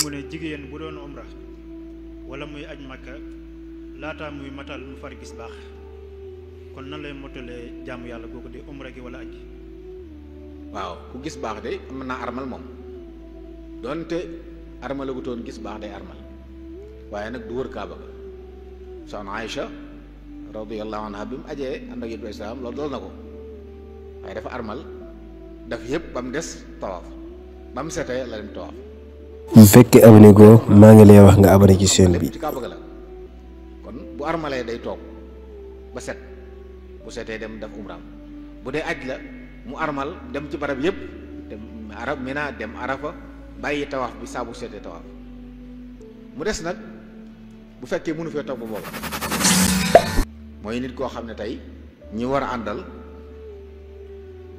mu ne jigéen bu doon umra wala muy aj Makka laata muy matal mu far gis baax kon nan lay motalee jaamu yàlla googu di umra gi wala aj gi. waaw ku gis baax de mën naa armal moom donte armalagutoon gis baax day armal waaye nag du wër kaaba ga. soxna Aïcha radiyallahu anha bi mu ajee ànd ak yëpp islaam loolu dool na ko waaye dafa armal daf yëpp ba mu des tawaaf ba mu setee la dem tawaaf. bu fekkee abonné goo maa ngi lay wax nga abonné ci chaîne bi. ci kaaba ga la kon bu armalee day toog ba set bu setee dem def umraam bu dee aj la mu armal dem ci barab yëpp dem arab Mina dem Arafa bàyyi tawaaf bi saa bu setee tawaaf mu des nag bu fekkee mënu fee toog ba boobu mooy nit koo xam ne tey ñi war a àndal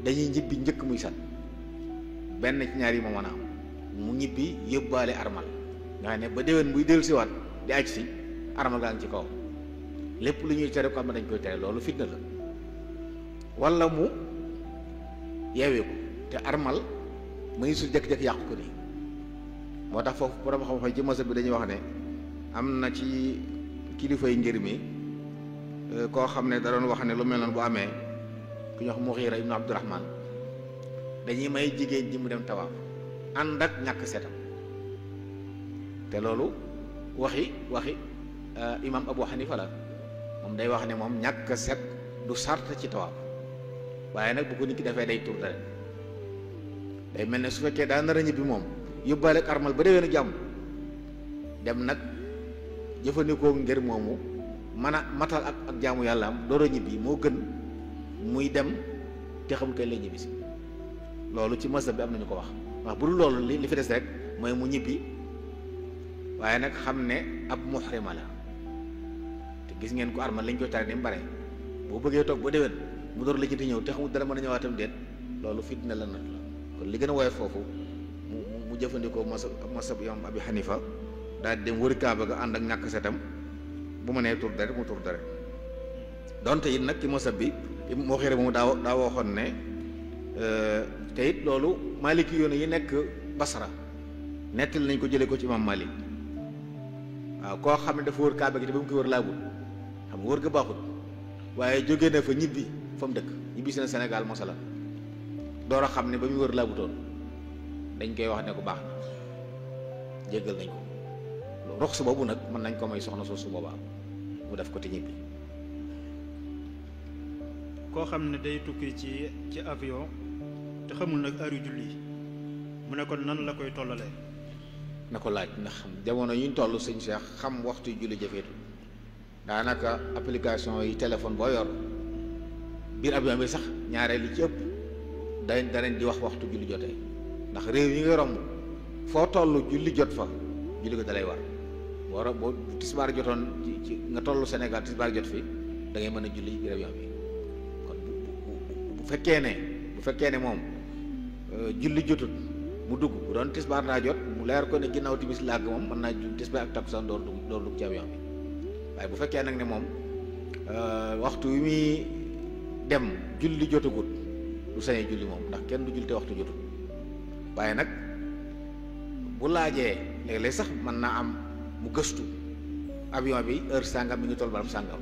dañuy ñibbi njëkk muy sat benn ci ñaar yi moo mën a am mu ñibbi yóbbaale armal nga xam ne ba déwén buy dellu siwaat di aj si armal gaa ngi ci kaw lépp lu ñuy tere ko am na dañ koy tere loolu fitna la walla mu yeewee ko te armal muy su jëkk-jëkk yàqu ko nii moo tax foofu borom xam-xam ci masab bi dañuy wax ne am na ci kilifay ngir mi koo xam ne da doon wax ne lu mel noonu bu amee ku ñuy wax Mughira ibnu Abdurahman dañuy may jigéen ji mu dem tawaaf ànd ak ñàkk setam te loolu waxi imam Abu Hanifa la moom day wax ne moom ñàkk set du sart ci tawaaf waaye nag bu ko nit ki defee day tur dara day mel ne su fekkee daa nar a ñibbi moom yóbbaale ak armal ba déwénu jàmm dem nag jëfandikoo ngir moomu mën a matal ak jaamu yàlla am door a ñibbi moo gën muy dem te xamul kay lay ñibbi si loolu ci mazhab bi am nañu ko wax bu dul loolu li fi des rek mooy mu ñibbi waaye nag xam ne ab muhrima la te gis ngeen ko armal lañ koy tare ni mu bare boo bëggee toog ba déwén mu door la ci ñëw te xamul dara mën a ñëwaatam déet loolu fitna la nag la kon li gën a woyof foofu mu jëfandikoo mazhab imam Abi Hanifa daal di dem wëri kaaba ga ànd ak ñàkk setam bu ma nee tur dara mu tur dara donte it nag ci mazhab bi moo xëy moom daa waxoon ne te it loolu maliki yoon yi nekk Basra nettali nañ ko jëlee ko ci imam Malik waaw koo xam ne dafa wër kaaba gi te ba mu ko wër laabul xam nga wër ga baaxul waaye jógee na fa ñibbi fa mu dëkk ñibbi seen Sénégal mosala door a xam ne ba mu wër laabutoon dañ koy wax ne ko baax na jéggal nañ ko rox su boobu nag mën nañ ko may soxna soosu boobaa mu def ko te ñibbi. koo xam ne day tukki ci avion te xamul nag heure julli mu ne kon nan la koy tollalee. na ko laaj ndax jamono yi ñu toll sëñ Cheikh xam waxtu julli jafeetu daanaka application yi téléphone boo yor biir avion bi sax ñaareel li ci ëpp danañ di wax waxtu julli jotee ndax réew yi nga romb foo toll julli jot fa julli ko dalay war boo tisbaar jotoon ci nga toll Sénégal tisbaar jot fi da ngay mën a julli biir avion bi kon bu fekkee ne moom julli jotut mu dugg bu doon tisbaar daa jot mu leer ko ne ginnaaw timis làgg moom mën naa julli tisbaar ak takkusaan door dugg ci avion bi waaye bu fekkee nag ne moom waxtu wi muy dem julli jotagut du sañee julli moom ndax kenn du julli te waxtu jotut waaye nag bu laajee léeg-léeg sax mën naa am mu gëstu avion bi heure sàngam mi ngi toll barab sàngam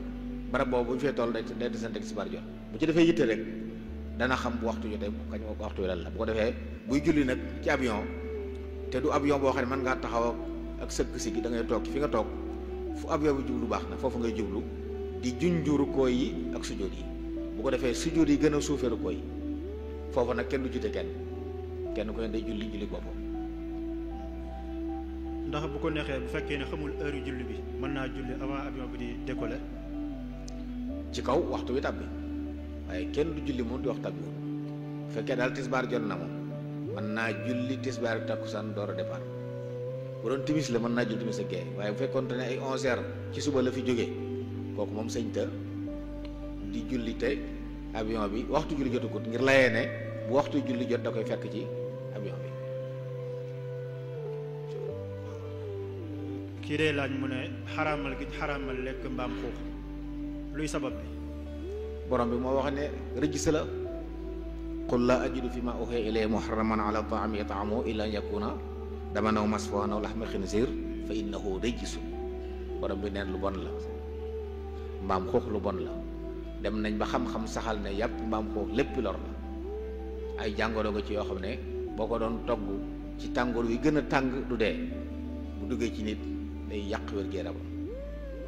barab boobu bu ñu fee toll day desante ak tisbaar jot bu ci defee yitte rek dana xam bu waxtu jotee kañ waxtu wi lan la bu ko defee buy julli nag ci avion te du avion boo xam ne mën ngaa taxaw ak sëgg si gi da ngay toog fi nga toog fu avion bi jublu baax na foofu ngay jublu di junju rukkoo yi ak sujjóot yi bu ko defee sujjóot yi gën a suufee rukkoo yi foofu nag kenn du jute kenn ko ne day julli boppam. ndax bu ko neexee bu fekkee ne xamul heure julli bi mën naa julli avant avion bi di décoller. ci kaw waxtu wi tàbbi waaye kenn du julli moom di wax tàbbi woon bu fekkee daal tisbaar jot na moom mën naa julli tisbaar ak takkusaan door a départ bu doon timis la mën naa julli timis ak gee waaye bu fekkoon ne ay 11h ci suba la fi jógee kooku moom sëñ ta di julli te avion bi waxtu julli jotagut ngir layee ne bu waxtu julli jot da koy fekk ci avion bi. kii day laaj mu ne xaraamal gi xaraamal lekk mbaam xuux luy sabab bi. borom bi moo wax ne rëjs la qul laa ajidu fi ma uhiya ilayya muharraman ala ta'amin yat'amuhu illa an yakuna dama naw masfuhan aw lahma xinziir fa innahu rijsun borom bi neen lu bon la mbaam xuux lu bon la. dem nañ ba xam-xam saxal ne yàpp mbaam xuux lépp lor la ay jàngoro nga ci yoo xam ne boo ko doon togg ci tàngoor wi gën a tàng du dee bu duggee ci nit day yàq wér-gu-yaramam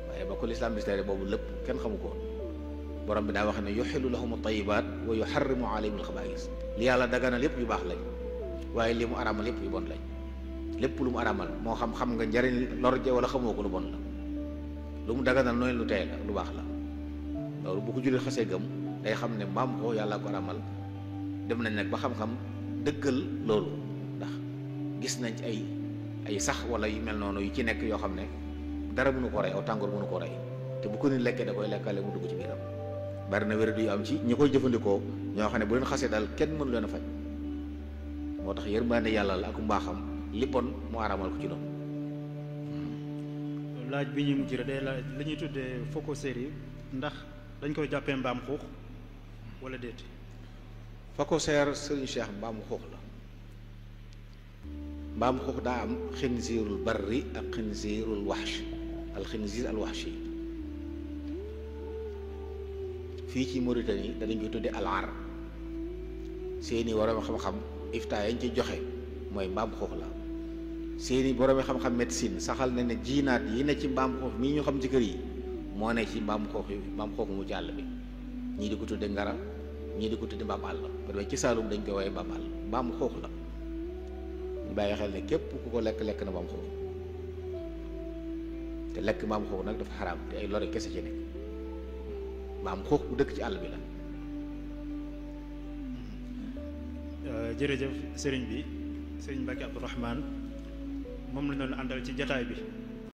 waaye ba ko lislaam di tere boobu lépp kenn xamu ko borom bi daa wax ne yuxillu lahum at-tayyibaat wa yuxarrimu alayhim al-xabaa'is li yàlla daganal yépp yu baax lañ waaye li mu araamal yépp yu bon lañ lépp lu mu araamal moo xam nga njariñ lor ja wala xamoo ko lu bon la lu mu daganal nooy lu tey la lu baax la loolu bu ko jullit xasee gëm day xam ne mbaam xuux yàlla ko araamal dem nañ nag ba xam-xam dëggal loolu ndax gis nañ ci ay sax wala yu mel noonu yu ci nekk yoo xam ne dara mënu ko rey aw tàngoor mënu ko rey te bu ko nit lekkee da koy lekkale mu dugg ci biiram bari na wér du yu am ci ñi koy jëfandikoo ñoo xam ne bu leen xasee daal kenn mënu leen a faj moo tax yërmande yàlla la ak mbaaxam li bon mu araamal ko ci noonu. laaj bi ñu mujj day laaj li ñuy tuddee phocosérie ndax dañ koy jàppee mbaam xuux wala déet. phocosérie sëriñ Cheikh mbaam xuux la mbaam xuux daa am xinziirul barri ak xinziirul waxsh al xinziir al waxshi fii ci Mauritanie danañ koy tuddee al ar seeni waroom xam-xam iftaa yañ ci joxe mooy mbaam xuux la seeni borom xam-xam médecine saxal na ne jiinaat yi ne ci mbaam xuux mii ñu xam ci kër yi moo ne ci mbaam xuux mu ci àll bi ñii di ko tudde ngara ñii di ko tudde mbaam àll parce que ci Saalum dañ koy woowee mbaam àll mbaam xuux la ñu bàyyi xel ne képp ku ko lekk na mbaam xuux te lekk mbaam xuux nag dafa xaraam te ay lore kese ci nekk mbaam xuux bu dëkk ci àll bi la. jërëjëf sëriñ bi sëriñ Mbacke Abdourahmane moom la ñu doon àndal ci jataay bi